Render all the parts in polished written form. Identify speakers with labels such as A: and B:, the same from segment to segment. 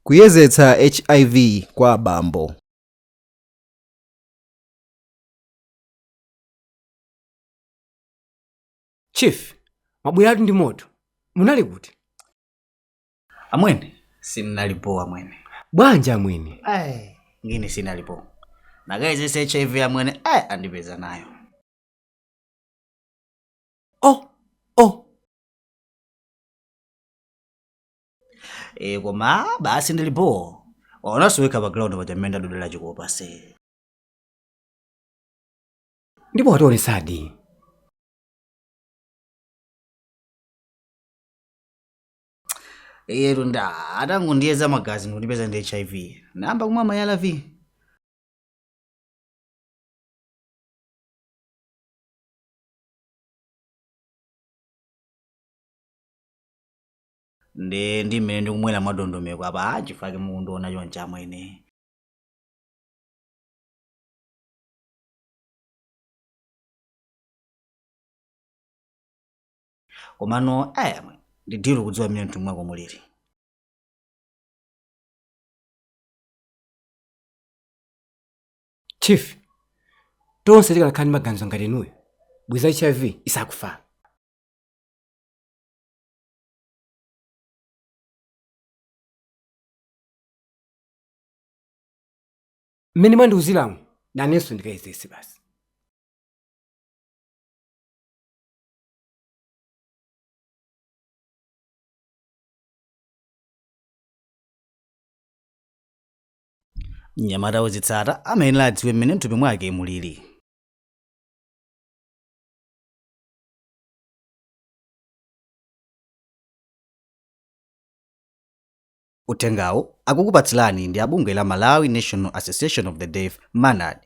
A: Kuyezetsa HIV kwa abambo.
B: Chief, mwabweratu ndi moto. Munali kuti?
C: Amwene, sinalipo amwene.
B: Bwanji amwene?
C: Ai, ngini sinalipo. Nakayezesa HIV amwene, ai andipeza nayo.
B: Oh, oh.
C: E, koma basi ndilipo. Waonanso pa ground paja mmene ndadudula chikopa se.
B: Ndipo wationesadi.
C: Iyetu nda atangondiyeza magazi ndikundipeza ndi HIV. Nayamba kumwa ma ARV. Ndi mmene ndikumwera mwadondomeko apa chifukwa mukundiona chonchi amwene. Komano aya amwe ndidiri kudziwa mmene mtumwi mwako mulili.
B: Chief, tonse tikanakhala ndi maganizo ngati inuyo, bwezi HIV isakufala. Mmene mwandiuziramu, nanenso ndikayezese basi.
C: Mnyamata wodzitsata amayenera adziwe mmene mthupi mwake mulili. Uthengawu akukupatsirani ndi a bungwe la Malawi National Association of the Deaf, MANAD,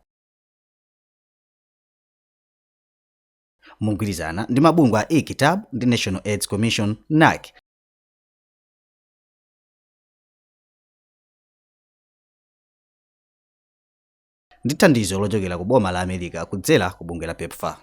C: mogwirizana ndi mabungwe a eKitabu ndi National AIDS Commission, NAC. Ndi thandizo lochokera ku boma la America kudzera ku bungwe la PEPFAR.